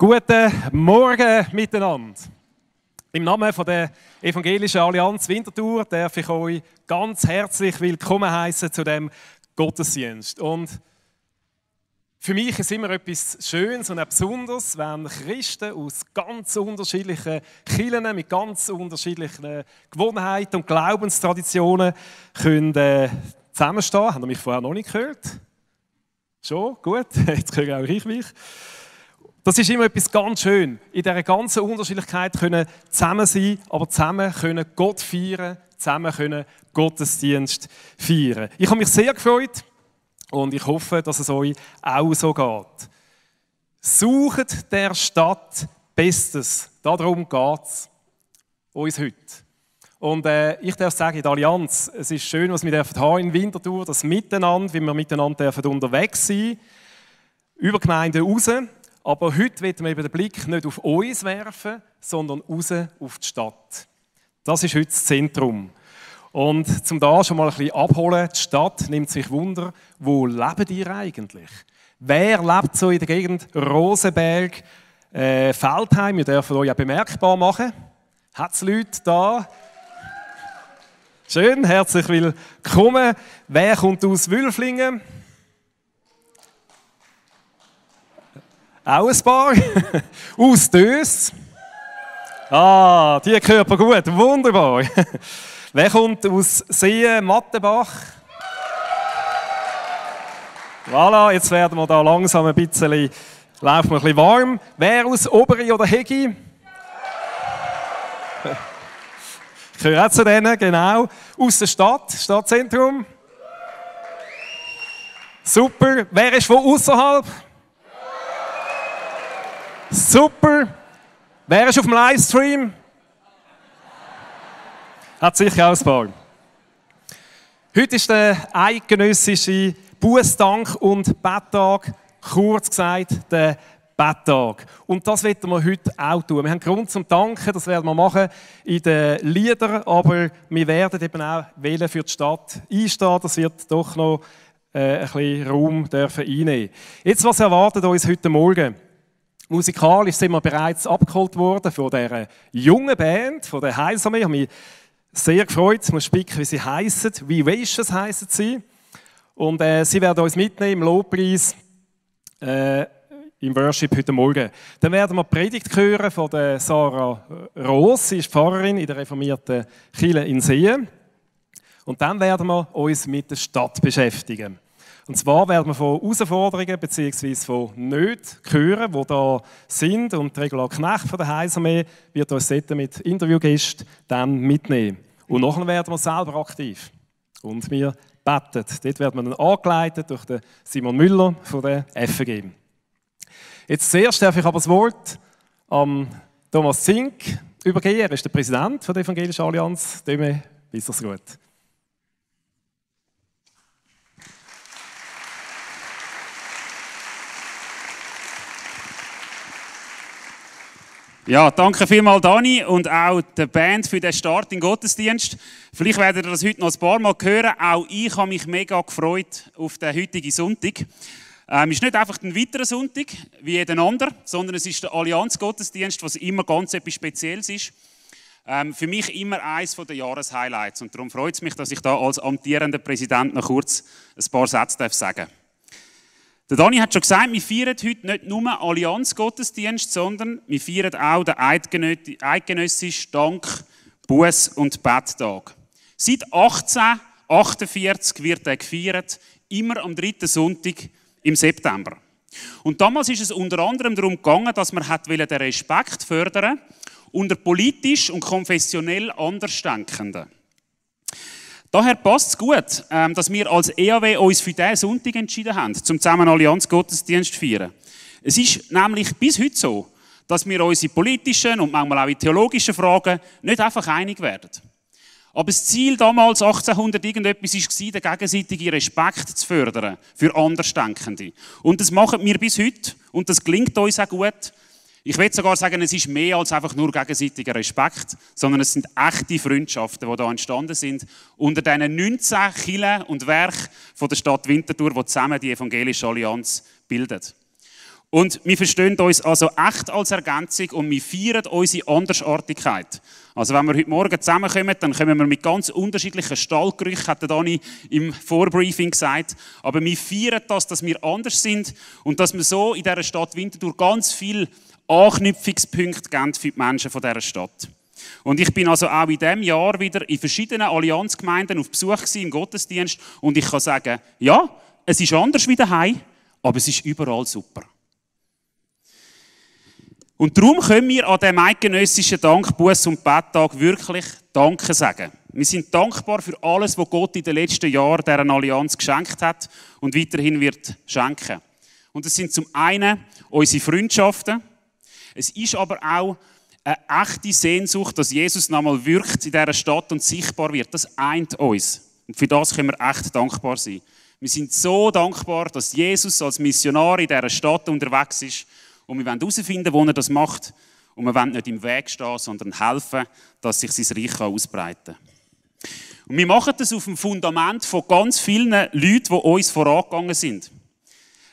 Guten Morgen miteinander. Im Namen von der Evangelischen Allianz Winterthur darf ich euch ganz herzlich willkommen heißen zu dem Gottesdienst. Und für mich ist immer etwas Schönes und auch Besonderes, wenn Christen aus ganz unterschiedlichen Kirchen mit ganz unterschiedlichen Gewohnheiten und Glaubenstraditionen können zusammenstehen. Habt ihr mich vorher noch nicht gehört? Schon? Gut, jetzt höre auch ich mich. Das ist immer etwas ganz schön. In dieser ganzen Unterschiedlichkeit können zusammen sein, aber zusammen können Gott feiern, zusammen können Gottesdienst feiern. Ich habe mich sehr gefreut und ich hoffe, dass es euch auch so geht. Sucht der Stadt Bestes. Darum geht es uns heute. Und ich darf sagen, in der Allianz, es ist schön, was wir haben in Winterthur, das Miteinander, wie wir miteinander unterwegs sein dürfen, über Gemeinden raus. Aber heute wollen wir den Blick nicht auf uns werfen, sondern raus auf die Stadt. Das ist heute das Zentrum. Und zum da schon mal ein bisschen abholen, die Stadt nimmt sich Wunder, wo lebt ihr eigentlich? Wer lebt so in der Gegend Rosenberg, Feldheim? Wir dürfen euch ja bemerkbar machen. Hat es Leute da? Schön, herzlich willkommen. Wer kommt aus Wülflingen? Auch ein paar. Aus Dös. Ah, die Körper gut, wunderbar. Wer kommt aus Seen, Mattenbach? Voilà, jetzt werden wir da langsam ein bisschen, laufen wir ein bisschen warm. Wer aus Oberi oder Hegi? Ich gehöre auch zu denen, genau. Aus der Stadt, Stadtzentrum. Super. Wer ist von außerhalb? Super. Wer ist auf dem Livestream? Hat sicher auch ein paar. Heute ist der eidgenössische Bußdank- und Betttag, kurz gesagt der Betttag. Und das werden wir heute auch tun. Wir haben Grund zum Danken, das werden wir machen in den Liedern, aber wir werden eben auch wählen für die Stadt einstehen. Das wird doch noch ein bisschen Raum dürfen einnehmen. Jetzt, was erwartet uns heute Morgen? Musikalisch sind wir bereits abgeholt worden von dieser jungen Band, von der Heilsarmee. Ich habe mich sehr gefreut. Ich muss spicken, wie sie heissen. Vivacious heissen sie. Und sie werden uns mitnehmen im Lobpreis, im Worship heute Morgen. Dann werden wir die Predigt hören von der Sarah Roos. Sie ist Pfarrerin in der reformierten Kirche in Seen. Und dann werden wir uns mit der Stadt beschäftigen. Und zwar werden wir von Herausforderungen bzw. von Nöten hören, die da sind. Und Regula Knecht von der Heilsarmee wird uns mit Interviewgästen dann mitnehmen. Und nachher werden wir selber aktiv. Und wir beten. Dort werden wir dann angeleitet durch den Simon Müller von der FG. Jetzt zuerst darf ich aber das Wort an Thomas Zink übergeben. Er ist der Präsident der Evangelischen Allianz. Dem ist das gut. Ja, danke vielmals Dani und auch der Band für den Start in den Gottesdienst. Vielleicht werdet ihr das heute noch ein paar Mal hören. Auch ich habe mich mega gefreut auf den heutigen Sonntag. Es ist nicht einfach ein weiterer Sonntag wie jeden anderen, sondern es ist der Allianz-Gottesdienst, was immer ganz etwas Spezielles ist. Für mich immer eines der Jahreshighlights. Und darum freut es mich, dass ich da als amtierender Präsident noch kurz ein paar Sätze sagen darf. Der Dani hat schon gesagt, wir feiern heute nicht nur Allianz-Gottesdienst, sondern wir feiern auch den eidgenössischen Dank-, Buß- und Betttag. Seit 1848 wird er gefeiert, immer am 3. Sonntag im September. Und damals ist es unter anderem darum gegangen, dass man den Respekt fördern unter politisch und konfessionell Andersdenkenden. Daher passt es gut, dass wir als EAW uns für diesen Sonntag entschieden haben, zum zusammen Allianz-Gottesdienst zu feiern. Es ist nämlich bis heute so, dass wir uns in politischen und manchmal auch in theologischen Fragen nicht einfach einig werden. Aber das Ziel damals, 1800 irgendetwas, war, den gegenseitigen Respekt zu fördern für Andersdenkende. Und das machen wir bis heute und das gelingt uns auch gut. Ich will sogar sagen, es ist mehr als einfach nur gegenseitiger Respekt, sondern es sind echte Freundschaften, die da entstanden sind, unter diesen 19 Kirchen und Werken der Stadt Winterthur, die zusammen die Evangelische Allianz bilden. Und wir verstehen uns also echt als Ergänzung und wir feiern unsere Andersartigkeit. Also wenn wir heute Morgen zusammenkommen, dann kommen wir mit ganz unterschiedlichen Stallgerüchen, hat der Dani im Vorbriefing gesagt. Aber wir feiern das, dass wir anders sind und dass wir so in dieser Stadt Winterthur ganz viele Anknüpfungspunkte geben für die Menschen von dieser Stadt. Und ich bin also auch in diesem Jahr wieder in verschiedenen Allianzgemeinden auf Besuch gewesen, im Gottesdienst. Und ich kann sagen, ja, es ist anders wie daheim, aber es ist überall super. Und darum können wir an diesem eidgenössischen Dank-, Buß- und Betttag wirklich Danke sagen. Wir sind dankbar für alles, was Gott in den letzten Jahren dieser Allianz geschenkt hat und weiterhin wird schenken. Und es sind zum einen unsere Freundschaften. Es ist aber auch eine echte Sehnsucht, dass Jesus nochmal wirkt in dieser Stadt und sichtbar wird. Das eint uns. Und für das können wir echt dankbar sein. Wir sind so dankbar, dass Jesus als Missionar in dieser Stadt unterwegs ist. Und wir wollen herausfinden, wo er das macht. Und wir wollen nicht im Weg stehen, sondern helfen, dass sich sein Reich ausbreiten kann. Und wir machen das auf dem Fundament von ganz vielen Leuten, die uns vorangegangen sind.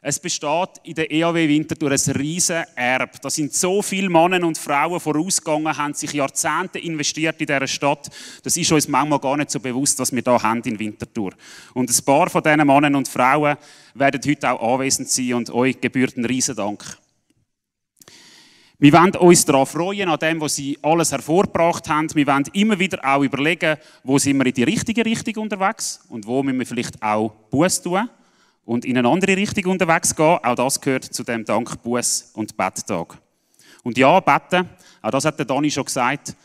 Es besteht in der EAW Winterthur ein riesen Erbe. Da sind so viele Männer und Frauen vorausgegangen, haben sich Jahrzehnte investiert in dieser Stadt. Das ist uns manchmal gar nicht so bewusst, was wir hier haben in Winterthur. Und ein paar von diesen Männern und Frauen werden heute auch anwesend sein und euch gebührt ein riesen Dank. Wir wollen uns daran freuen, an dem, was sie alles hervorgebracht haben. Wir wollen immer wieder auch überlegen, wo sind wir in die richtige Richtung unterwegs und wo müssen wir vielleicht auch Buß tun und in eine andere Richtung unterwegs gehen. Auch das gehört zu dem Dank-, Buß- und Betttag. Und ja, beten, auch das hat der Dani schon gesagt,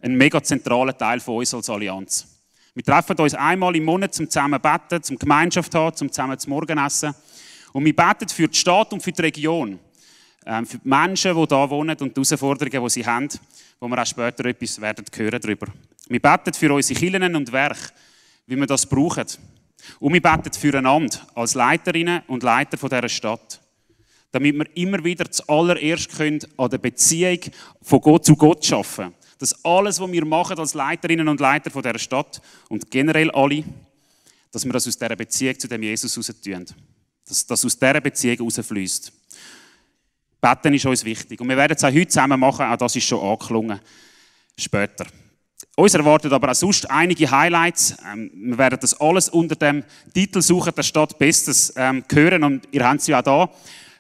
ein mega zentraler Teil von uns als Allianz. Wir treffen uns einmal im Monat zum zusammen beten, zum Gemeinschaft haben, zum zusammen zum Morgenessen. Und wir beten für die Stadt und für die Region. Für die Menschen, die hier wohnen und die Herausforderungen, die sie haben, wo wir auch später etwas werden hören darüber. Wir beten für unsere Kirchen und Werke, wie wir das brauchen. Und wir beten füreinander als Leiterinnen und Leiter von dieser Stadt, damit wir immer wieder zuallererst an der Beziehung von Gott zu Gott arbeiten können. Dass alles, was wir machen als Leiterinnen und Leiter von dieser Stadt und generell alle, dass wir das aus dieser Beziehung zu dem Jesus heraus tun. Dass das aus dieser Beziehung herausfließt. Beten ist uns wichtig. Und wir werden es auch heute zusammen machen, auch das ist schon angeklungen. Später. Uns erwartet aber auch sonst einige Highlights. Wir werden das alles unter dem Titel «Suchen der Stadt Bestes» hören und ihr habt es ja auch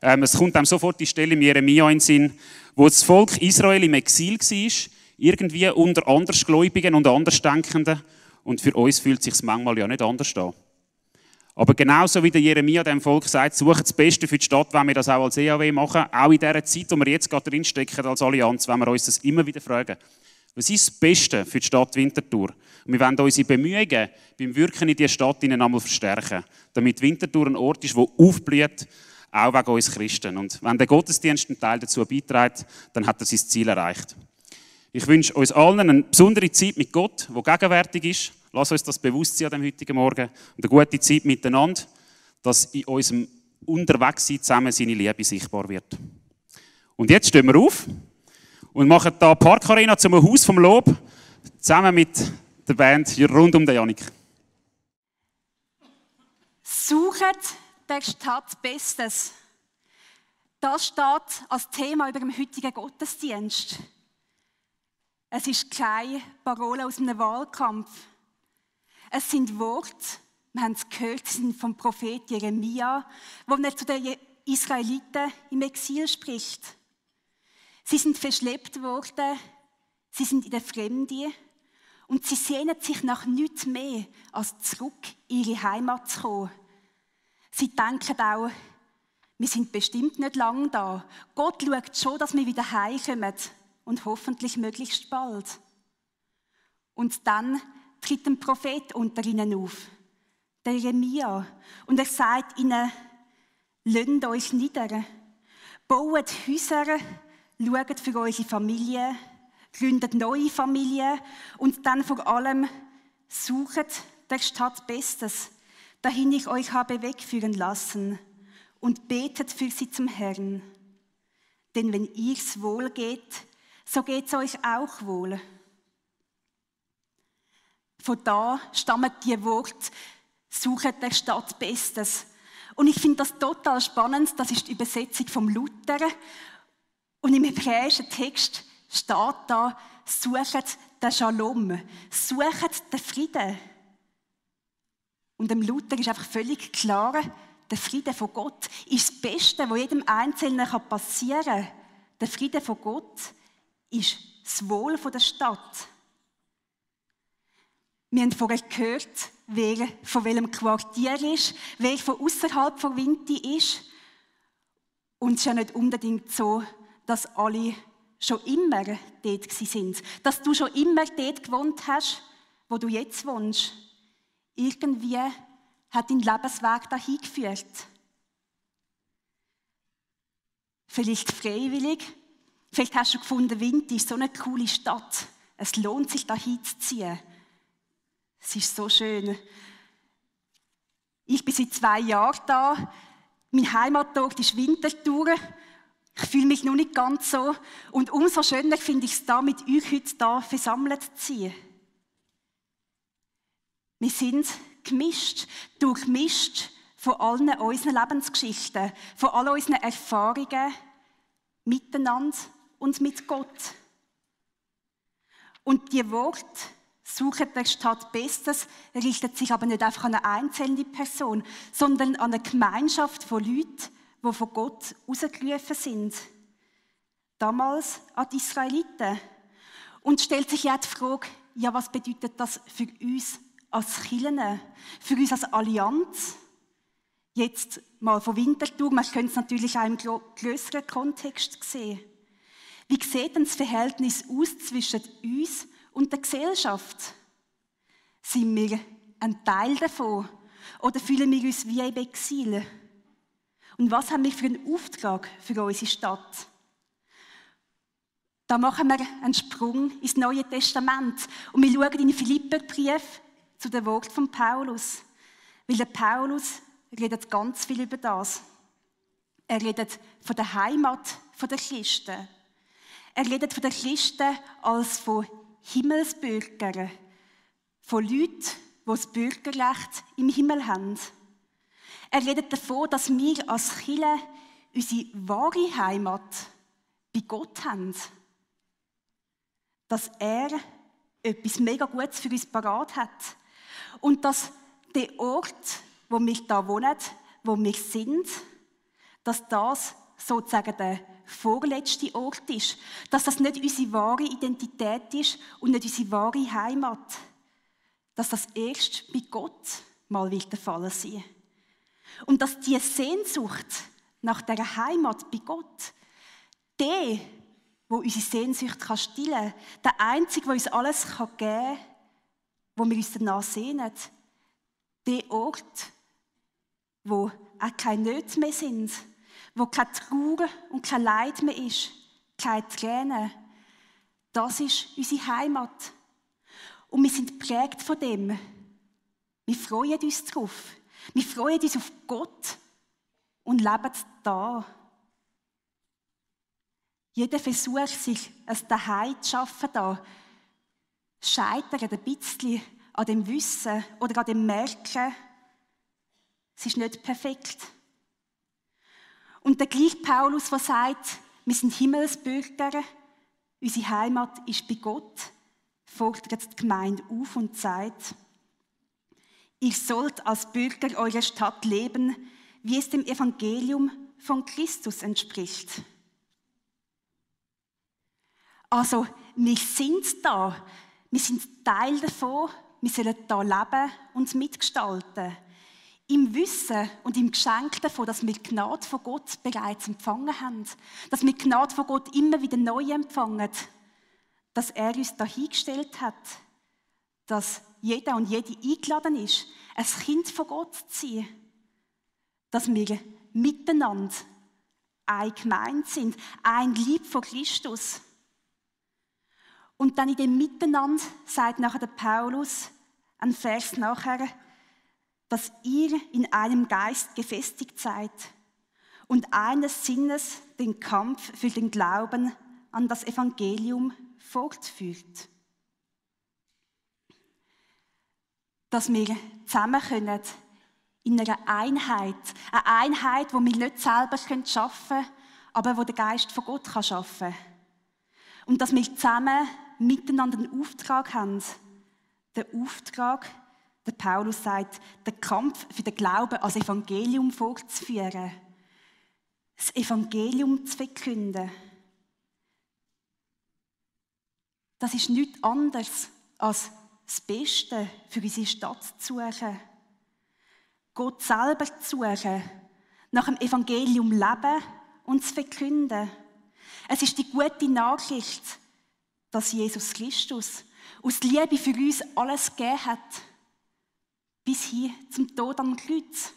da. Es kommt einem sofort die Stelle im Jeremia in den Sinn, wo das Volk Israel im Exil war, irgendwie unter Andersgläubigen und Andersdenkenden. Und für uns fühlt es sich manchmal ja nicht anders an. Aber genauso wie der Jeremia dem Volk sagt, sucht das Beste für die Stadt, wenn wir das auch als EAW machen. Auch in dieser Zeit, wo wir jetzt gerade drinstecken als Allianz, wenn wir uns das immer wieder fragen. Was ist das Beste für die Stadt Winterthur? Und wir wollen unsere Bemühungen beim Wirken in dieser Stadt einmal verstärken, damit Winterthur ein Ort ist, der aufblüht, auch wegen uns Christen. Und wenn der Gottesdienst einen Teil dazu beiträgt, dann hat er sein Ziel erreicht. Ich wünsche uns allen eine besondere Zeit mit Gott, die gegenwärtig ist. Lass uns das bewusst sein an dem heutigen Morgen. Und eine gute Zeit miteinander, dass in unserem Unterwegssein zusammen seine Liebe sichtbar wird. Und jetzt stehen wir auf und machen da Parkarena zum Haus vom Lob, zusammen mit der Band hier rund um den Janik. Suchet der Stadt Bestes. Das steht als Thema über dem heutigen Gottesdienst. Es ist keine Parole aus einem Wahlkampf. Es sind Worte, wir haben es gehört, sind vom Prophet Jeremia, wo er zu den Israeliten im Exil spricht. Sie sind verschleppt worden, sie sind in der Fremde und sie sehnen sich nach nichts mehr, als zurück in ihre Heimat zu kommen. Sie denken auch, wir sind bestimmt nicht lange da. Gott schaut schon, dass wir wieder heimkommen und hoffentlich möglichst bald. Und dann tritt ein Prophet unter ihnen auf, der Jeremia, und er sagt ihnen, lasst euch nieder, baut Häuser, schaut für eure Familie, gründet neue Familien und dann vor allem sucht der Stadt Bestes, dahin ich euch habe wegführen lassen, und betet für sie zum Herrn. Denn wenn ihr's wohl geht, so geht's euch auch wohl. Von da stammen die Worte, suchet der Stadt Bestes. Und ich finde das total spannend, das ist die Übersetzung vom Luther. Und im hebräischen Text steht da, suchet den Shalom, suchet den Frieden. Und dem Luther ist einfach völlig klar, der Friede von Gott ist das Beste, was jedem Einzelnen passieren kann. Der Friede von Gott ist das Wohl der Stadt. Wir haben vorher gehört, wer von welchem Quartier ist, wer von außerhalb von Winti ist. Und es ist ja nicht unbedingt so, dass alle schon immer dort sind. Dass du schon immer dort gewohnt hast, wo du jetzt wohnst. Irgendwie hat dein Lebensweg dahin geführt. Vielleicht freiwillig. Vielleicht hast du gefunden, Winti ist so eine coole Stadt. Es lohnt sich, dahin zu ziehen. Es ist so schön. Ich bin seit 2 Jahren da. Mein Heimatort ist Winterthur. Ich fühle mich noch nicht ganz so. Und umso schöner finde ich es da, mit euch heute da versammelt zu sein. Wir sind gemischt, durchmischt von allen unseren Lebensgeschichten, von all unseren Erfahrungen miteinander und mit Gott. Und die Worte, suchen der Stadt Bestes, richtet sich aber nicht einfach an eine einzelne Person, sondern an eine Gemeinschaft von Leuten, die von Gott rausgerufen sind. Damals an die Israeliten. Und stellt sich ja die Frage, ja, was bedeutet das für uns als Kirchen, für uns als Allianz? Jetzt mal von Winterthur, man könnte es natürlich auch im grösseren Kontext sehen. Wie sieht denn das Verhältnis aus zwischen uns und der Gesellschaft? Sind wir ein Teil davon oder fühlen wir uns wie im Exil? Und was haben wir für einen Auftrag für unsere Stadt? Da machen wir einen Sprung ins Neue Testament und wir schauen in den Philipperbrief zu den Worten von Paulus. Weil der Paulus redet ganz viel über das. Er redet von der Heimat der Christen. Er redet von den Christen als von Himmelsbürgern, von Leuten, die das Bürgerrecht im Himmel haben. Er redet davon, dass wir als Kirche unsere wahre Heimat bei Gott haben. Dass er etwas mega Gutes für uns parat hat. Und dass der Ort, wo wir hier wohnen, wo wir sind, dass das sozusagen der vorletzte Ort ist. Dass das nicht unsere wahre Identität ist und nicht unsere wahre Heimat. Dass das erst bei Gott mal der Fall sein wird. Und dass diese Sehnsucht nach dieser Heimat bei Gott, der unsere Sehnsucht stillen kann, der Einzige, der uns alles geben kann, wo wir uns danach sehnen, der Ort, wo auch keine Nöte mehr sind, wo keine Trauer und kein Leid mehr ist, keine Tränen, das ist unsere Heimat. Und wir sind geprägt von dem. Wir freuen uns darauf. Wir freuen uns auf Gott und leben da. Jeder Versuch, sich ein Zuhause zu schaffen, da, scheitert ein bisschen an dem Wissen oder an dem Merken, es ist nicht perfekt. Und der gleiche Paulus, der sagt, wir sind Himmelsbürger, unsere Heimat ist bei Gott, fordert die Gemeinde auf und sagt, ihr sollt als Bürger eurer Stadt leben, wie es dem Evangelium von Christus entspricht. Also, wir sind da, wir sind Teil davon, wir sollen da leben und mitgestalten. Im Wissen und im Geschenk davon, dass wir die Gnade von Gott bereits empfangen haben. Dass wir die Gnade von Gott immer wieder neu empfangen. Dass er uns dahingestellt hat. Dass jeder und jede eingeladen ist, ein Kind von Gott zu sein. Dass wir miteinander eine Gemeinde sind, ein Leib von Christus. Und dann in dem Miteinander sagt nachher der Paulus, ein Vers nachher, dass ihr in einem Geist gefestigt seid und eines Sinnes den Kampf für den Glauben an das Evangelium fortführt. Dass wir zusammen können In einer Einheit. Eine Einheit, die wir nicht selber schaffen können, aber wo der Geist von Gott schaffen kann. Und dass wir zusammen miteinander einen Auftrag haben. Der Auftrag, der Paulus sagt, den Kampf für den Glauben als Evangelium fortzuführen. Das Evangelium zu verkünden. Das ist nichts anderes als das Beste für unsere Stadt zu suchen. Gott selber zu suchen, nach dem Evangelium leben und zu verkünden. Es ist die gute Nachricht, dass Jesus Christus aus Liebe für uns alles gegeben hat, bis hin zum Tod am Kreuz.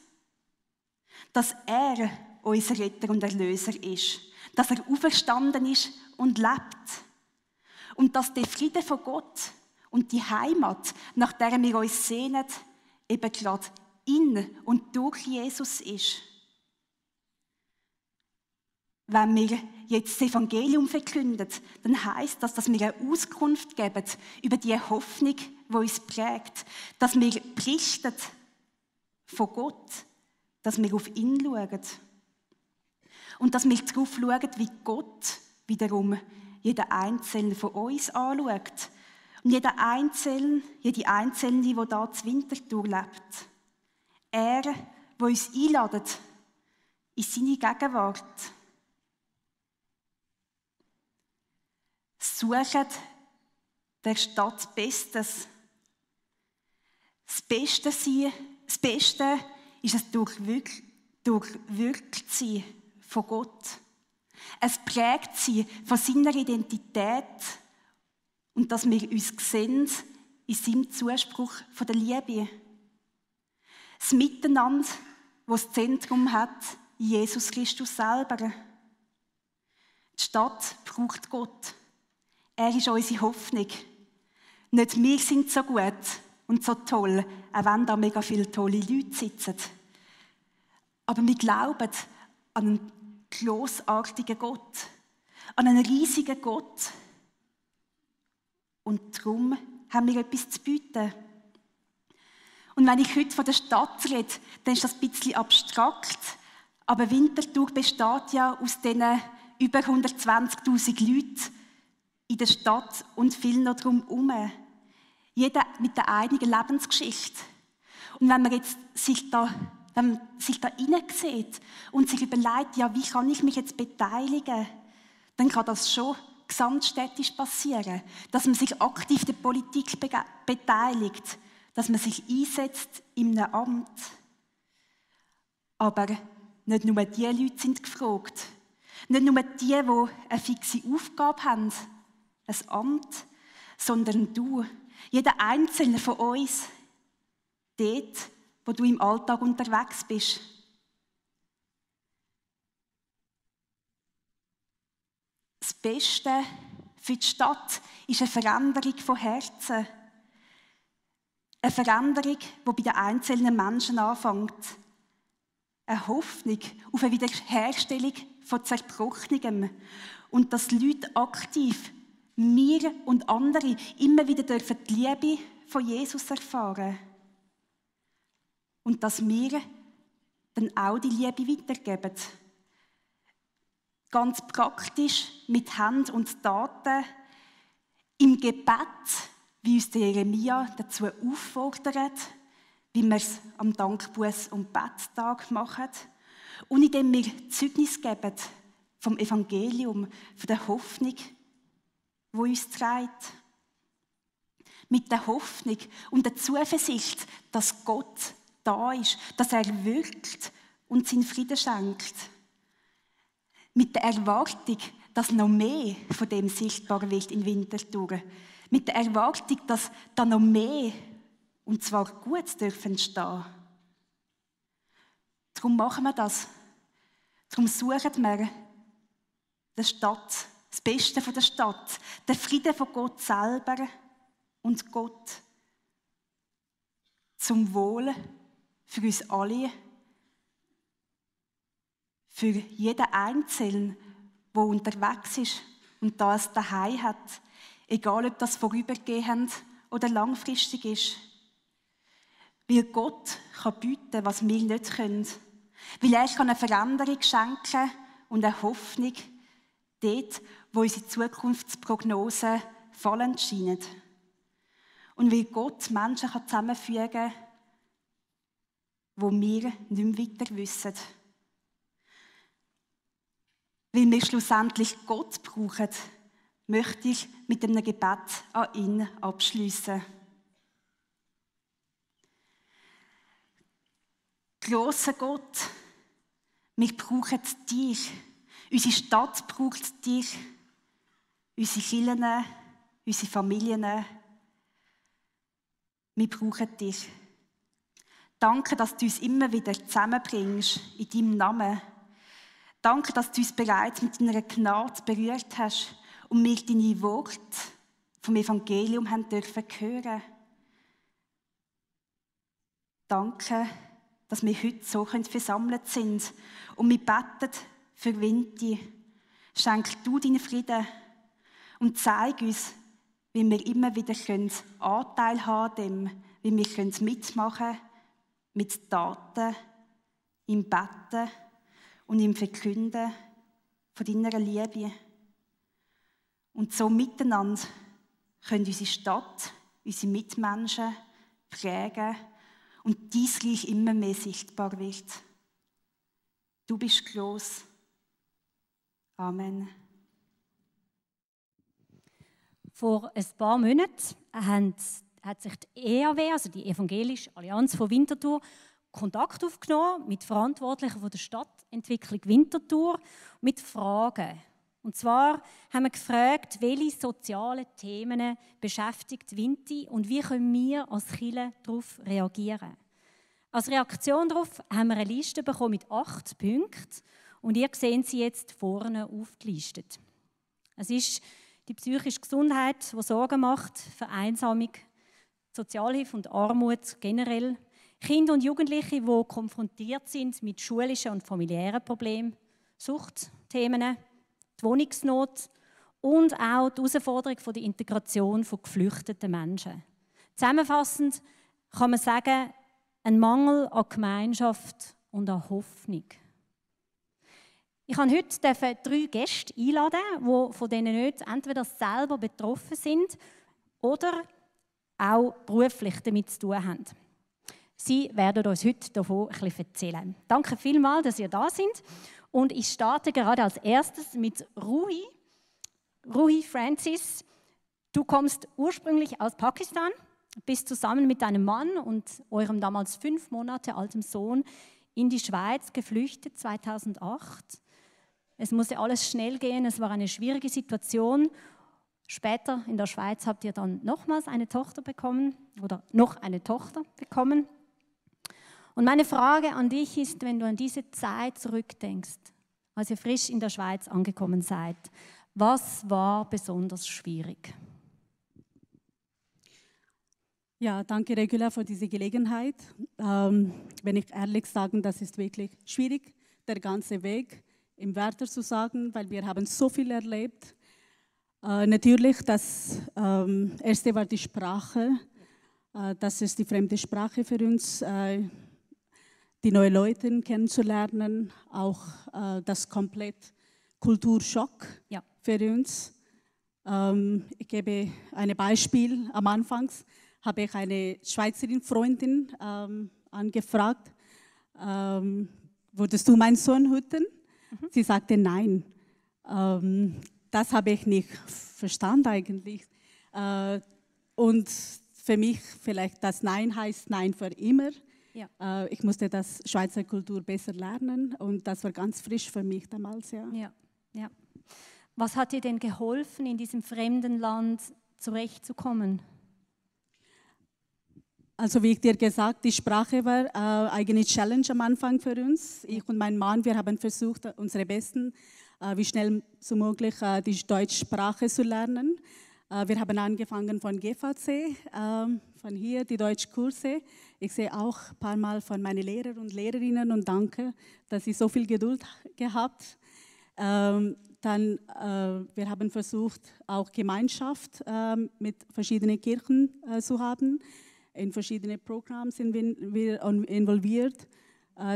Dass er unser Retter und Erlöser ist, dass er auferstanden ist und lebt. Und dass der Friede von Gott und die Heimat, nach der wir uns sehnen, eben gerade in und durch Jesus ist. Wenn wir jetzt das Evangelium verkünden, dann heisst das, dass wir eine Auskunft geben über die Hoffnung, die uns prägt. Dass wir berichten von Gott, dass wir auf ihn schauen. Und dass wir darauf schauen, wie Gott wiederum jeden Einzelnen von uns anschaut. Und jede Einzelne, die da zu Winterthur lebt. Er, der uns einladet in seine Gegenwart. Suchen der Stadt Bestes. Das Beste ist es durchwirkt sein von Gott. Es prägt sie von seiner Identität und dass wir uns sehen in seinem Zuspruch von der Liebe. Das Miteinander, das das Zentrum hat, Jesus Christus selber. Die Stadt braucht Gott. Er ist unsere Hoffnung. Nicht wir sind so gut und so toll, auch wenn da mega viele tolle Leute sitzen. Aber wir glauben an einen grossartigen Gott, an einen riesigen Gott. Und darum haben wir etwas zu bieten. Und wenn ich heute von der Stadt rede, dann ist das ein bisschen abstrakt. Aber Winterthur besteht ja aus diesen über 120'000 Leuten in der Stadt und viel noch drumherum. Jeder mit einer eigenen Lebensgeschichte. Und wenn man jetzt sich da hineinsieht und sich überlegt, ja, wie kann ich mich jetzt beteiligen, dann kann das schon gesamtstädtisch passieren. Dass man sich aktiv der Politik beteiligt, dass man sich einsetzt in einem Amt. Aber nicht nur diese Leute sind gefragt. Nicht nur die, die eine fixe Aufgabe haben, ein Amt, sondern du, jeder Einzelne von uns, dort, wo du im Alltag unterwegs bist. Das Beste für die Stadt ist eine Veränderung von Herzen. Eine Veränderung, die bei den einzelnen Menschen anfängt. Eine Hoffnung auf eine Wiederherstellung von Zerbrochenem. Und dass Leute aktiv, wir und andere, immer wieder dürfen die Liebe von Jesus erfahren. Und dass wir dann auch die Liebe weitergeben. Ganz praktisch, mit Händen und Taten, im Gebet, wie uns der Jeremia dazu auffordert, wie wir es am Dankbuß- und Betttag machen. Und indem wir Zeugnis geben vom Evangelium, von der Hoffnung, die uns trägt. Mit der Hoffnung und der Zuversicht, dass Gott da ist, dass er wirkt und seinen Frieden schenkt. Mit der Erwartung, dass noch mehr von dem sichtbar wird in Winterthur. Mit der Erwartung, dass da noch mehr, und zwar gut, dürfen entstehen. Darum machen wir das. Darum suchen wir der Stadt, das Beste von der Stadt, den Frieden von Gott selber und Gott zum Wohl für uns alle, für jeden Einzelnen, der unterwegs ist und das daheim hat, egal ob das vorübergehend oder langfristig ist. Weil Gott kann bieten, was wir nicht können. Weil er kann eine Veränderung schenken und eine Hoffnung dort, wo unsere Zukunftsprognosen fallend scheinen. Und weil Gott Menschen zusammenfügen kann, wo wir nicht mehr weiter wissen. Weil wir schlussendlich Gott brauchen, möchte ich mit einem Gebet an ihn abschliessen. Grosser Gott, wir brauchen dich. Unsere Stadt braucht dich. Unsere Kirchen, unsere Familien. Wir brauchen dich. Danke, dass du uns immer wieder zusammenbringst in deinem Namen. Danke, dass du uns bereits mit deiner Gnade berührt hast und wir deine Worte vom Evangelium haben dürfen hören. Danke, dass wir heute so versammelt sind und wir beten für Vinti. Schenk du deinen Frieden und zeig uns, wie wir immer wieder Anteil haben können, wie wir mitmachen können, mit Taten, im Beten und im Verkünden von deiner Liebe. Und so miteinander können unsere Stadt, unsere Mitmenschen prägen und dein Reich immer mehr sichtbar wird. Du bist gross. Amen. Vor ein paar Monaten hat sich die EAW, also die Evangelische Allianz von Winterthur, Kontakt aufgenommen mit Verantwortlichen von der Stadtentwicklung Winterthur mit Fragen. Und zwar haben wir gefragt, welche sozialen Themen beschäftigt Vinti und wie können wir als Kirche darauf reagieren. Als Reaktion darauf haben wir eine Liste bekommen mit 8 Punkten und ihr seht sie jetzt vorne aufgelistet. Es ist die psychische Gesundheit, die Sorgen macht, Vereinsamung, Sozialhilfe und Armut generell, Kinder und Jugendliche, die konfrontiert sind mit schulischen und familiären Problemen, Suchtthemen, die Wohnungsnot und auch die Herausforderung der Integration von geflüchteten Menschen. Zusammenfassend kann man sagen, ein Mangel an Gemeinschaft und an Hoffnung. Ich durfte heute 3 Gäste einladen, die von denen nicht entweder selber betroffen sind oder auch beruflich damit zu tun haben. Sie werden uns heute davon ein bisschen erzählen. Danke vielmals, dass ihr da seid. Und ich starte gerade als erstes mit Ruhi. Ruhi Francis, du kommst ursprünglich aus Pakistan, bist zusammen mit deinem Mann und eurem damals 5 Monate alten Sohn in die Schweiz geflüchtet, 2008. Es musste alles schnell gehen, es war eine schwierige Situation. Später in der Schweiz habt ihr dann nochmals eine Tochter bekommen oder noch eine Tochter bekommen. Und meine Frage an dich ist, wenn du an diese Zeit zurückdenkst, als ihr frisch in der Schweiz angekommen seid, was war besonders schwierig? Ja, danke Regula für diese Gelegenheit. Wenn ich ehrlich sagen, das ist wirklich schwierig, der ganze Weg im Wörter zu sagen, weil wir haben so viel erlebt. Natürlich, das erste war die Sprache. Das ist die fremde Sprache für uns, die neuen Leute kennenzulernen, auch das komplett Kulturschock für uns. Ich gebe ein Beispiel. Am Anfang habe ich eine Schweizerin Freundin angefragt, würdest du meinen Sohn hüten? Sie sagte nein. Das habe ich nicht verstanden eigentlich. Und für mich vielleicht das Nein heißt Nein für immer. Ja. Ich musste das Schweizer Kultur besser lernen und das war ganz frisch für mich damals. Ja. Was hat dir denn geholfen, in diesem fremden Land zurechtzukommen? Also wie ich dir gesagt, die Sprache war eine Challenge am Anfang für uns. Ich und mein Mann, wir haben versucht, unsere Besten, wie schnell so möglich die deutsche Sprache zu lernen. Wir haben angefangen von GVC, von hier die Deutschkurse. Ich sehe auch ein paar Mal von meinen Lehrern und Lehrerinnen und danke, dass sie so viel Geduld gehabt. Dann, wir haben versucht, auch Gemeinschaft mit verschiedenen Kirchen zu haben. In verschiedene Programme sind wir involviert.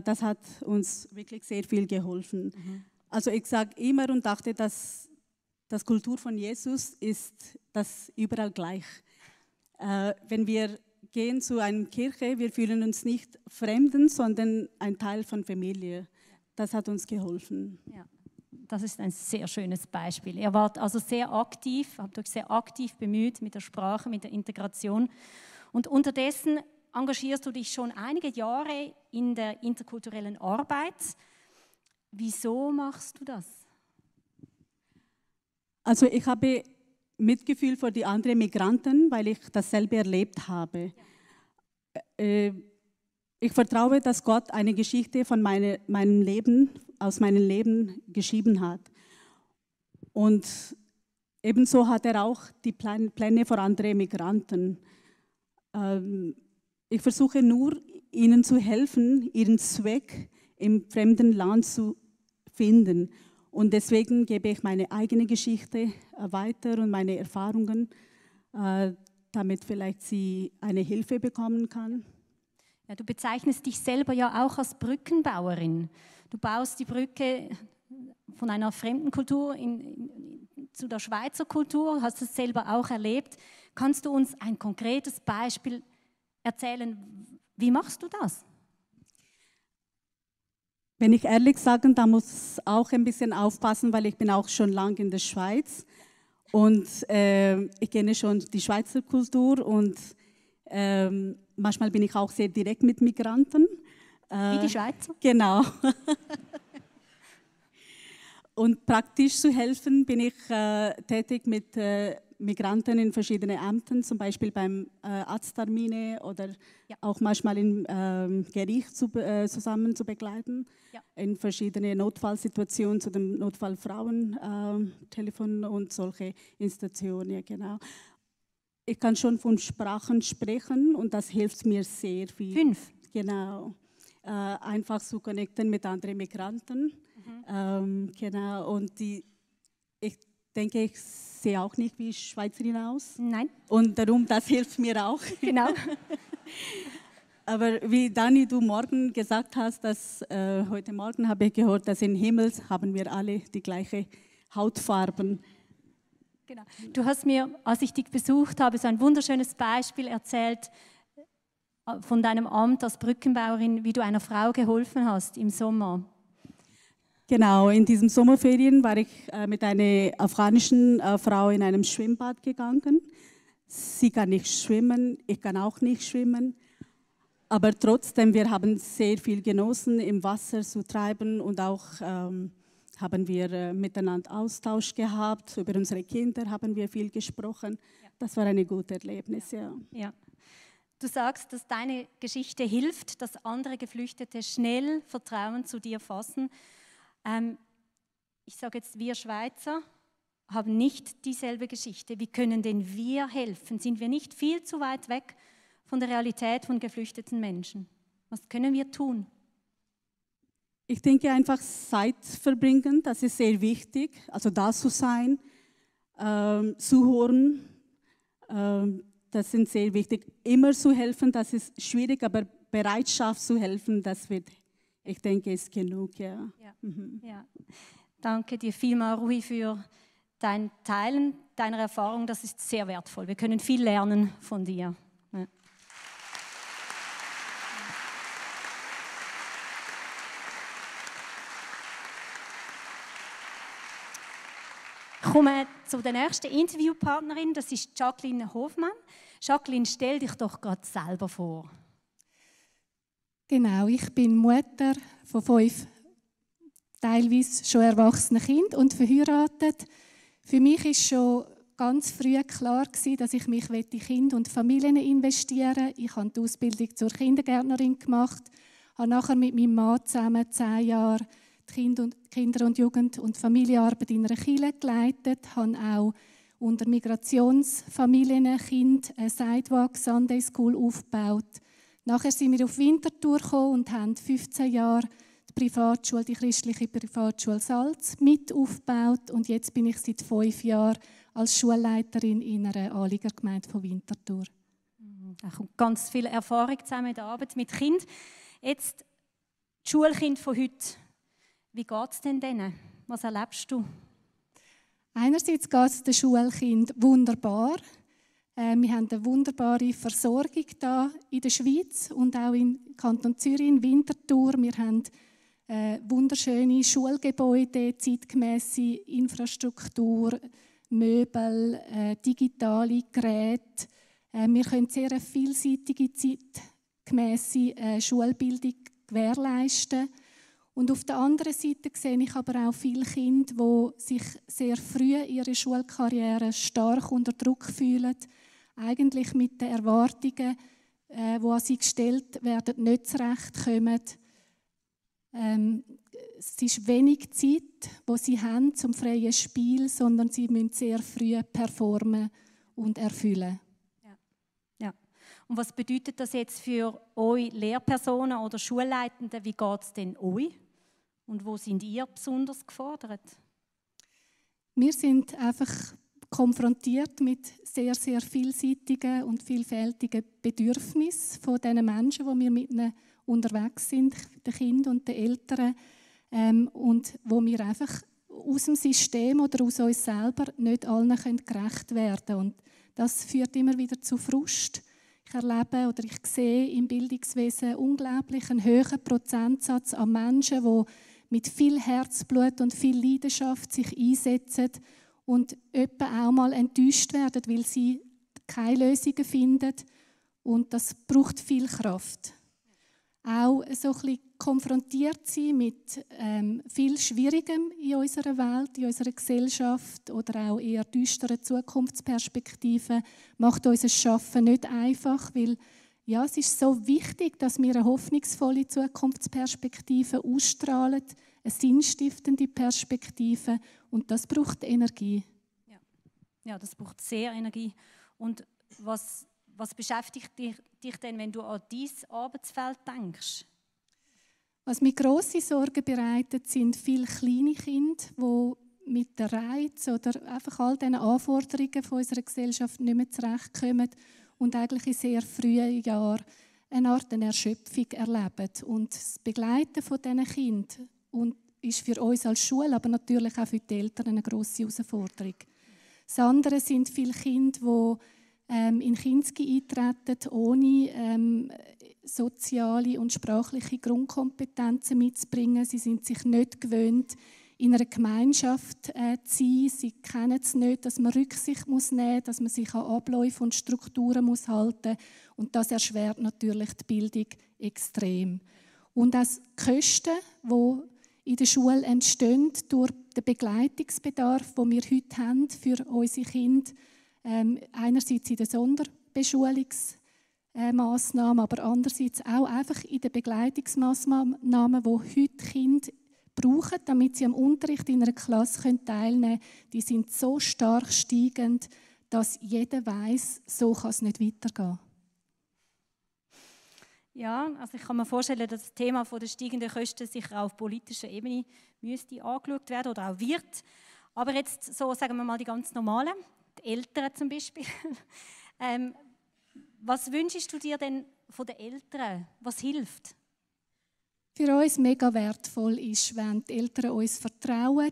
Das hat uns wirklich sehr viel geholfen. Also ich sage immer und dachte, dass das Kultur von Jesus ist das überall gleich. Wenn wir gehen zu einer Kirche, wir fühlen uns nicht Fremden, sondern ein Teil von Familie. Das hat uns geholfen. Ja, das ist ein sehr schönes Beispiel. Ihr wart also sehr aktiv, habt euch sehr aktiv bemüht mit der Sprache, mit der Integration. Und unterdessen engagierst du dich schon einige Jahre in der interkulturellen Arbeit. Wieso machst du das? Also ich habe Mitgefühl für die anderen Migranten, weil ich dasselbe erlebt habe. Ich vertraue, dass Gott eine Geschichte von meinem Leben, aus meinem Leben geschrieben hat. Und ebenso hat er auch die Pläne für andere Migranten. Ich versuche nur, ihnen zu helfen, ihren Zweck im fremden Land zu finden. Und deswegen gebe ich meine eigene Geschichte weiter und meine Erfahrungen, damit vielleicht sie eine Hilfe bekommen kann. Ja, du bezeichnest dich selber ja auch als Brückenbauerin. Du baust die Brücke von einer fremden Kultur zu der Schweizer Kultur, hast es selber auch erlebt. Kannst du uns ein konkretes Beispiel erzählen? Wie machst du das? Wenn ich ehrlich sage, da muss ich auch ein bisschen aufpassen, weil ich bin auch schon lange in der Schweiz und ich kenne schon die Schweizer Kultur und manchmal bin ich auch sehr direkt mit Migranten. Wie die Schweizer? Genau. Und praktisch zu helfen bin ich tätig mit Migranten in verschiedenen Ämtern, zum Beispiel beim Arzttermine oder auch manchmal im Gericht zusammen zu begleiten, in verschiedene Notfallsituationen zu dem Notfallfrauentelefon und solche Institutionen. Ja, genau. Ich kann schon von Sprachen sprechen und das hilft mir sehr viel. 5? Genau. Einfach zu connecten mit anderen Migranten. Genau. Und ich denke, ich sehe auch nicht wie Schweizerin aus. Nein. Und darum, das hilft mir auch. Genau. Aber wie Dani, du morgen gesagt hast, dass heute Morgen habe ich gehört, dass im Himmel haben wir alle die gleiche Hautfarben. Genau. Du hast mir, als ich dich besucht habe, so ein wunderschönes Beispiel erzählt von deinem Amt als Brückenbauerin, wie du einer Frau geholfen hast im Sommer. Genau, in diesen Sommerferien war ich mit einer afghanischen Frau in einem Schwimmbad gegangen. Sie kann nicht schwimmen, ich kann auch nicht schwimmen. Aber trotzdem, wir haben sehr viel genossen, im Wasser zu treiben und auch haben wir miteinander Austausch gehabt. Über unsere Kinder haben wir viel gesprochen. Das war ein gutes Erlebnis, ja. Ja. Du sagst, dass deine Geschichte hilft, dass andere Geflüchtete schnell Vertrauen zu dir fassen. Ich sage jetzt, wir Schweizer haben nicht dieselbe Geschichte. Wie können denn wir helfen? Sind wir nicht viel zu weit weg von der Realität von geflüchteten Menschen? Was können wir tun? Ich denke einfach Zeit verbringen, das ist sehr wichtig. Also da zu sein, zuhören, das sind sehr wichtig. Immer zu helfen, das ist schwierig, aber Bereitschaft zu helfen, das wird, ich denke, ist genug. Ja. Ja. Ja. Danke dir vielmals, Rui, für dein Teilen deiner Erfahrung. Das ist sehr wertvoll. Wir können viel lernen von dir. Ja. Ich komme zu der nächsten Interviewpartnerin, das ist Jacqueline Hofmann. Jacqueline, stell dich doch gerade selber vor. Genau, ich bin Mutter von 5 teilweise schon erwachsenen Kindern und verheiratet. Für mich war schon ganz früh klar, dass ich mich in Kinder und Familien investieren will. Ich habe die Ausbildung zur Kindergärtnerin gemacht, habe nachher mit meinem Mann zusammen 10 Jahre die Kinder- und Jugend- und Familienarbeit in einer Kirche geleitet, habe auch unter Migrationsfamilien Kinder eine Sidewalk Sunday School aufgebaut. Nachher sind wir auf Winterthur gekommen und haben 15 Jahre die christliche Privatschule Salz mit aufgebaut. Und jetzt bin ich seit 5 Jahren als Schulleiterin in einer Anliegergemeinde von Winterthur. Da kommt ganz viel Erfahrung zusammen in der Arbeit mit Kindern. Jetzt die Schulkinder von heute. Wie geht es denn denen? Was erlebst du? Einerseits geht es den Schulkindern wunderbar. Wir haben eine wunderbare Versorgung hier in der Schweiz und auch im Kanton Zürich, in Winterthur. Wir haben wunderschöne Schulgebäude, zeitgemäße Infrastruktur, Möbel, digitale Geräte. Wir können sehr eine vielseitige, zeitgemäße Schulbildung gewährleisten. Und auf der anderen Seite sehe ich aber auch viele Kinder, die sich sehr früh in ihrer Schulkarriere stark unter Druck fühlen, eigentlich mit den Erwartungen, die an sie gestellt werden, nicht zurechtkommen. Es ist wenig Zeit, die sie haben zum freien Spiel, sondern sie müssen sehr früh performen und erfüllen. Ja. Und was bedeutet das jetzt für euch Lehrpersonen oder Schulleitende? Wie geht es denn euch? Und wo sind ihr besonders gefordert? Wir sind einfach konfrontiert mit sehr, sehr vielseitigen und vielfältigen Bedürfnissen von den Menschen, die wir mit ihnen unterwegs sind, den Kindern und den Eltern, und wo wir einfach aus dem System oder aus uns selber nicht allen gerecht werden können. Und das führt immer wieder zu Frust. Ich erlebe oder ich sehe im Bildungswesen unglaublich einen hohen Prozentsatz an Menschen, die mit viel Herzblut und viel Leidenschaft sich einsetzen und etwa auch mal enttäuscht werden, weil sie keine Lösungen finden. Und das braucht viel Kraft. Auch so ein bisschen konfrontiert sein mit viel Schwierigem in unserer Welt, in unserer Gesellschaft oder auch eher düsteren Zukunftsperspektiven macht unser Schaffen nicht einfach, weil ja, es ist so wichtig, dass wir eine hoffnungsvolle Zukunftsperspektive ausstrahlen, eine sinnstiftende Perspektive, und das braucht Energie. Ja, das braucht sehr Energie. Und was beschäftigt dich denn, wenn du an dein Arbeitsfeld denkst? Was mir grosse Sorgen bereitet, sind viele kleine Kinder, die mit den Reizen oder einfach all diesen Anforderungen von unserer Gesellschaft nicht mehr zurechtkommen und eigentlich in sehr frühen Jahren eine Art Erschöpfung erleben. Und das Begleiten von diesen Kindern ist für uns als Schule, aber natürlich auch für die Eltern eine grosse Herausforderung. Das andere sind viele Kinder, die in Kinski eintreten, ohne soziale und sprachliche Grundkompetenzen mitzubringen. Sie sind sich nicht gewöhnt, in einer Gemeinschaft zu sein. Sie kennen es nicht, dass man Rücksicht nehmen muss, dass man sich an Abläufe und Strukturen halten muss. Und das erschwert natürlich die Bildung extrem. Und auch die Kosten, die in der Schule entstehen durch den Begleitungsbedarf, den wir heute haben für unsere Kinder, einerseits in den Sonderbeschulungsmaßnahmen, aber andererseits auch einfach in den Begleitungsmaßnahmen, die heute Kinder brauchen, damit sie am Unterricht in einer Klasse teilnehmen können, die sind so stark steigend, dass jeder weiss, so kann es nicht weitergehen. Ja, also ich kann mir vorstellen, dass das Thema der steigenden Kosten sicher auf politischer Ebene müsste angeschaut werden oder auch wird. Aber jetzt so, sagen wir mal, die ganz normalen, die Eltern zum Beispiel. Was wünschst du dir denn von den Eltern? Was hilft? Für uns mega wertvoll ist, wenn die Eltern uns vertrauen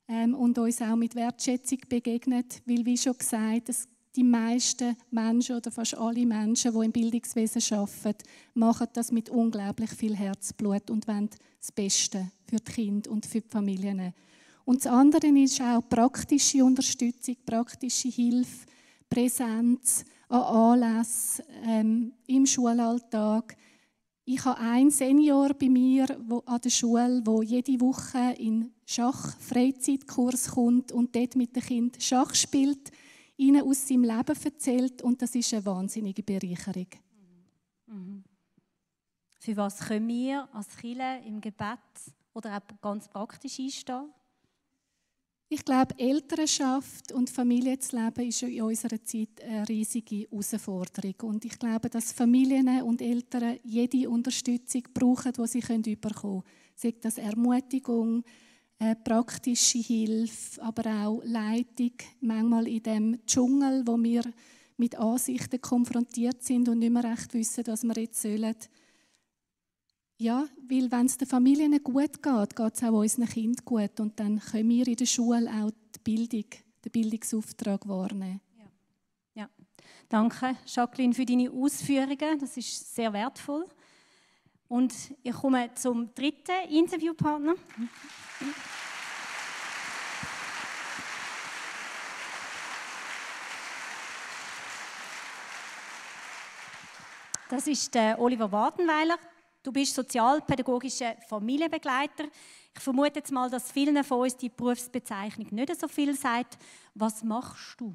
und uns auch mit Wertschätzung begegnen. Weil, wie schon gesagt, die meisten Menschen oder fast alle Menschen, die im Bildungswesen arbeiten, machen das mit unglaublich viel Herzblut und wollen das Beste für die Kinder und für die Familien. Und das andere ist auch praktische Unterstützung, praktische Hilfe, Präsenz an Anlässen im Schulalltag. Ich habe einen Senior bei mir an der Schule, der jede Woche in Schach-Freizeitkurs kommt und dort mit den Kindern Schach spielt, ihnen aus seinem Leben erzählt, und das ist eine wahnsinnige Bereicherung. Mhm. Für was können wir als Kirche im Gebet oder auch ganz praktisch einstehen? Ich glaube, Elternschaft und Familienleben ist in unserer Zeit eine riesige Herausforderung. Und ich glaube, dass Familien und Eltern jede Unterstützung brauchen, die sie bekommen können. Sei das Ermutigung, praktische Hilfe, aber auch Leitung, manchmal in dem Dschungel, wo wir mit Ansichten konfrontiert sind und nicht mehr recht wissen, was wir jetzt sollen. Ja, weil wenn es den Familien gut geht, geht es auch unseren Kindern gut. Und dann können wir in der Schule auch die Bildung, den Bildungsauftrag wahrnehmen. Ja. Danke, Jacqueline, für deine Ausführungen. Das ist sehr wertvoll. Und ich komme zum dritten Interviewpartner. Das ist der Oliver Wartenweiler. Du bist sozialpädagogischer Familienbegleiter. Ich vermute jetzt mal, dass vielen von uns die Berufsbezeichnung nicht so viel sagt. Was machst du?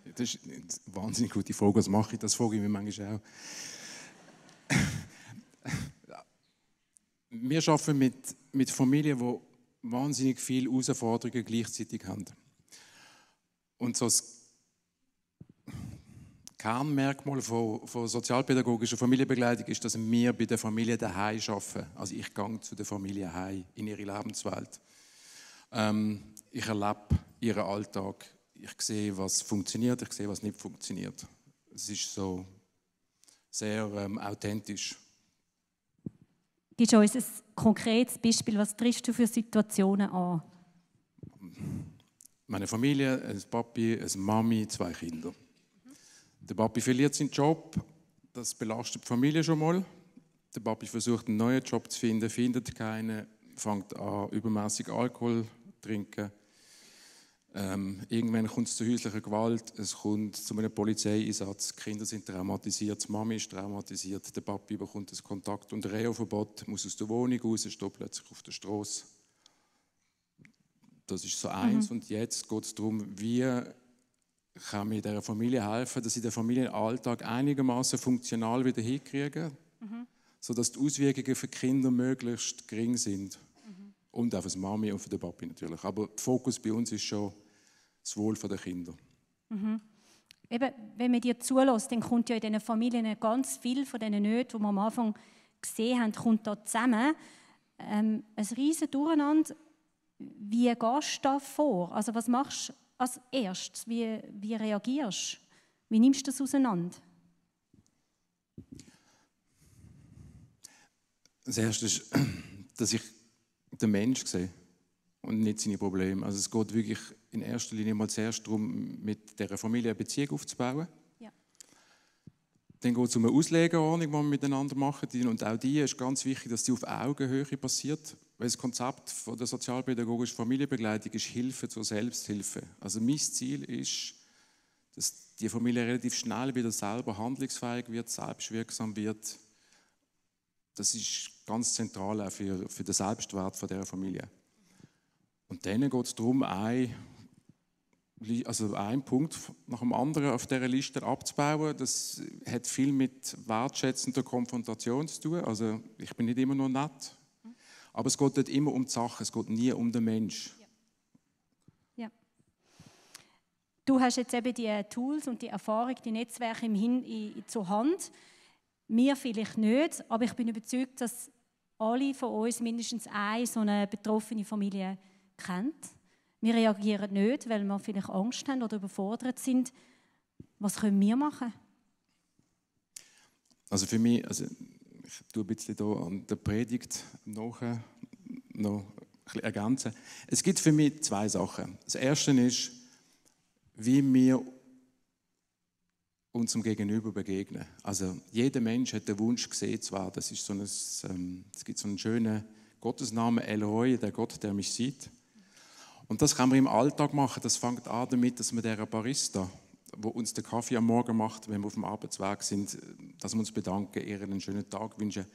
Das ist eine wahnsinnig gute Frage. Was mache ich? Das frage ich mich manchmal auch. Wir arbeiten mit Familien, die wahnsinnig viele Herausforderungen gleichzeitig haben. Und so das Kernmerkmal von sozialpädagogischer Familienbegleitung ist, dass wir bei der Familie daheim arbeiten. Also ich gehe zu der Familie heim in ihre Lebenswelt. Ich erlebe ihren Alltag. Ich sehe, was funktioniert, ich sehe, was nicht funktioniert. Es ist so sehr authentisch. Gibst du uns ein konkretes Beispiel? Was triffst du für Situationen an? Meine Familie, ein Papi, eine Mami, 2 Kinder. Der Papi verliert seinen Job, das belastet die Familie schon mal. Der Papi versucht einen neuen Job zu finden, findet keinen, fängt an übermäßig Alkohol zu trinken. Irgendwann kommt es zu häuslicher Gewalt, es kommt zu einem Polizeieinsatz, die Kinder sind traumatisiert, die Mami ist traumatisiert, der Papi bekommt ein Kontakt- und Reha-Verbot, muss aus der Wohnung raus, steht plötzlich auf der Straße. Das ist so eins. Und jetzt geht es darum, wie kann man dieser Familie helfen, dass sie den Familienalltag einigermaßen funktional wieder hinkriegen, sodass die Auswirkungen für die Kinder möglichst gering sind. Und auch für die Mami und für den Papi natürlich. Aber der Fokus bei uns ist schon das Wohl der Kinder. Eben, wenn man dir zulässt, dann kommt ja in diesen Familien ganz viel von diesen Nöten, die wir am Anfang gesehen haben, kommt da zusammen. Ein riesen Durcheinander. Wie gehst du da vor? Also was machst du als erstes? Wie reagierst du? Wie nimmst du das auseinander? Das Erste ist, dass ich den Menschen sehe und nicht seine Probleme. Also es geht wirklich in erster Linie mal zuerst darum, mit dieser Familie eine Beziehung aufzubauen. Ja. Dann geht es um eine Auslegeordnung, die wir miteinander machen. Und auch die ist ganz wichtig, dass die auf Augenhöhe passiert. Weil das Konzept von der sozialpädagogischen Familienbegleitung ist Hilfe zur Selbsthilfe. Also mein Ziel ist, dass die Familie relativ schnell wieder selber handlungsfähig wird, selbstwirksam wird. Das ist ganz zentral auch für den Selbstwert von dieser Familie. Und dann geht es darum, einen Punkt nach dem anderen auf dieser Liste abzubauen. Das hat viel mit wertschätzender Konfrontation zu tun. Also ich bin nicht immer nur nett. Aber es geht nicht immer um die Sache, es geht nie um den Mensch. Ja. Du hast jetzt eben die Tools und die Erfahrung, die Netzwerke zur Hand. Mir vielleicht nicht, aber ich bin überzeugt, dass alle von uns mindestens eine so eine betroffene Familie kennt. Wir reagieren nicht, weil wir vielleicht Angst haben oder überfordert sind. Was können wir machen? Also für mich, ich tue ein bisschen hier an der Predigt nachher noch ein bisschen ergänzen. Es gibt für mich 2 Sachen. Das Erste ist, wie wir unserem Gegenüber begegnen. Also jeder Mensch hat den Wunsch, gesehen zu werden. Das ist es gibt so einen schönen Gottesnamen, El Roi, der Gott, der mich sieht. Und das kann man im Alltag machen. Das fängt an damit, dass wir der Barista, wo uns den Kaffee am Morgen macht, wenn wir auf dem Arbeitsweg sind, dass wir uns bedanken, ihr einen schönen Tag wünschen.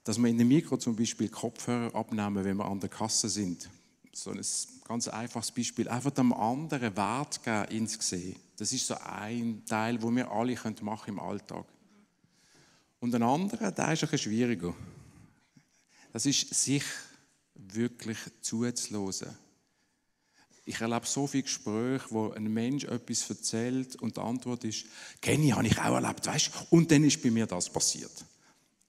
Dass wir in dem Mikro zum Beispiel Kopfhörer abnehmen, wenn wir an der Kasse sind. So ein ganz einfaches Beispiel. Einfach dem anderen Wert geben ins Gesehen. Das ist so ein Teil, den wir alle machen im Alltag. Und ein anderer, der ist ein bisschen schwieriger. Das ist, sich wirklich zuzulassen. Ich erlebe so viele Gespräche, wo ein Mensch etwas erzählt und die Antwort ist, kenne ich, habe ich auch erlebt, weißt du? Und dann ist bei mir das passiert.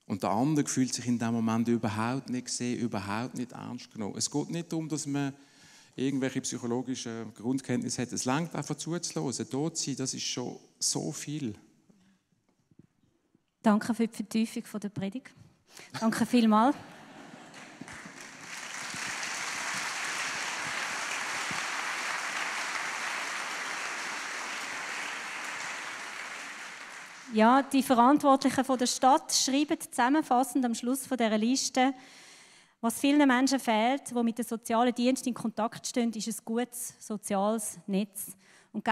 Und der andere fühlt sich in dem Moment überhaupt nicht gesehen, überhaupt nicht ernst genommen. Es geht nicht darum, dass man irgendwelche psychologischen Grundkenntnisse hat. Es reicht einfach zuzuhören. Dort sein, das ist schon so viel. Danke für die Vertiefung der Predigt. Danke vielmals. Ja, die Verantwortlichen von der Stadt schreiben zusammenfassend am Schluss dieser Liste, was vielen Menschen fehlt, die mit den sozialen Diensten in Kontakt stehen, ist ein gutes soziales Netz. Und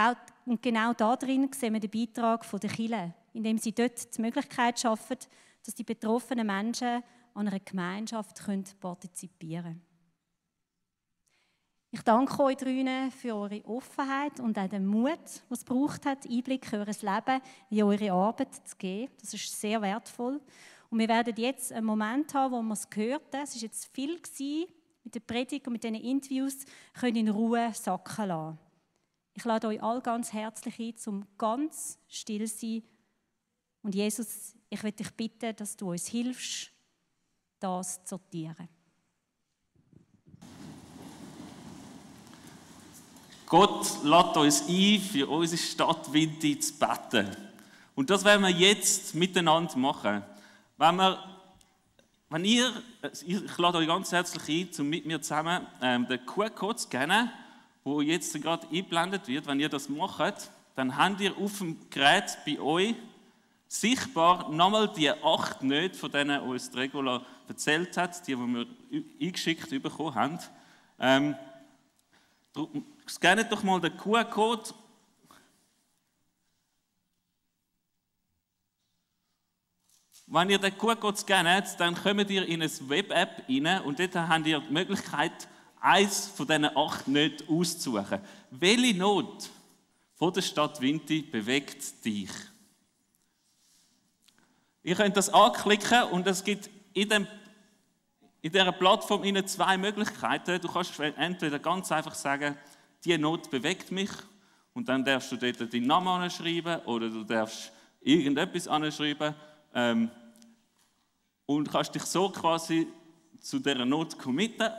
genau darin sehen wir den Beitrag der Kirche, indem sie dort die Möglichkeit schaffen, dass die betroffenen Menschen an einer Gemeinschaft partizipieren können. Ich danke euch drinnen für eure Offenheit und auch den Mut, was es braucht hat, Einblick in euer Leben, in eure Arbeit zu geben. Das ist sehr wertvoll. Und wir werden jetzt einen Moment haben, wo wir es gehört haben. Es war jetzt viel mit der Predigt und mit diesen Interviews, können in Ruhe sacken lassen. Ich lade euch alle ganz herzlich ein, zum ganz still zu sein. Und Jesus, ich möchte dich bitten, dass du uns hilfst, das zu sortieren. Gott lädt uns ein, für unsere Stadt Winti zu beten. Und das werden wir jetzt miteinander machen. Ich lade euch ganz herzlich ein, um mit mir zusammen den QR-Code zu scannen, der jetzt gerade eingeblendet wird. Wenn ihr das macht, dann habt ihr auf dem Gerät bei euch sichtbar nochmal die 8 Nöte, von denen uns Regula erzählt hat, die wir eingeschickt bekommen haben. Scannt doch mal den QR-Code. Wenn ihr den QR-Code scannt, dann kommt ihr in eine Web-App rein und dort habt ihr die Möglichkeit, eins von diesen 8 Nöten auszusuchen. Welche Not von der Stadt Winti bewegt dich? Ihr könnt das anklicken und es gibt in dieser Plattform 2 Möglichkeiten. Du kannst entweder ganz einfach sagen, diese Not bewegt mich, und dann darfst du dort deinen Namen anschreiben oder du darfst irgendetwas anschreiben und kannst dich so quasi zu dieser Not committen.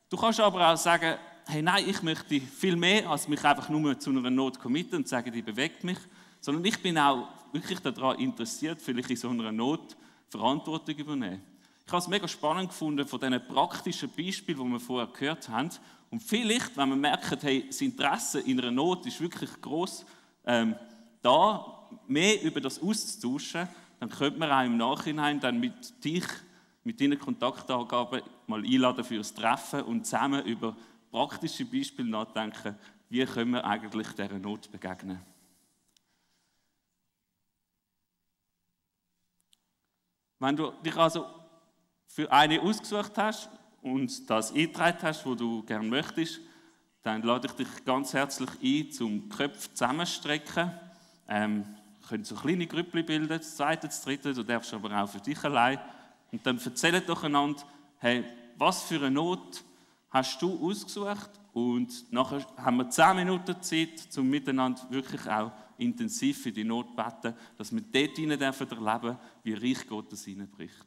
Du kannst aber auch sagen, hey, nein, ich möchte viel mehr, als mich einfach nur zu einer Not committen und sagen, die bewegt mich, sondern ich bin auch wirklich daran interessiert, vielleicht in so einer Not Verantwortung übernehmen. Ich habe es mega spannend gefunden von diesen praktischen Beispielen, die wir vorher gehört haben. Und vielleicht, wenn man merkt, hey, das Interesse in einer Not ist wirklich gross, da mehr über das auszutauschen, dann könnte man auch im Nachhinein dann mit deinen Kontaktangaben mal einladen für ein Treffen und zusammen über praktische Beispiele nachdenken, wie können wir eigentlich dieser Not begegnen. Wenn du dich also für eine ausgesucht hast und das eingetragen hast, wo du gerne möchtest, dann lade ich dich ganz herzlich ein, zum Köpfe zusammenstrecken. Können so kleine Grüppchen bilden, das zweite, das dritte, du darfst aber auch für dich allein. Und dann erzählt doch einander, hey, was für eine Not hast du ausgesucht? Und nachher haben wir 10 Minuten Zeit, um miteinander wirklich auch intensiv für die Not zu beten, dass wir dort hinein erleben dürfen, wie Reich Gottes hineinbricht.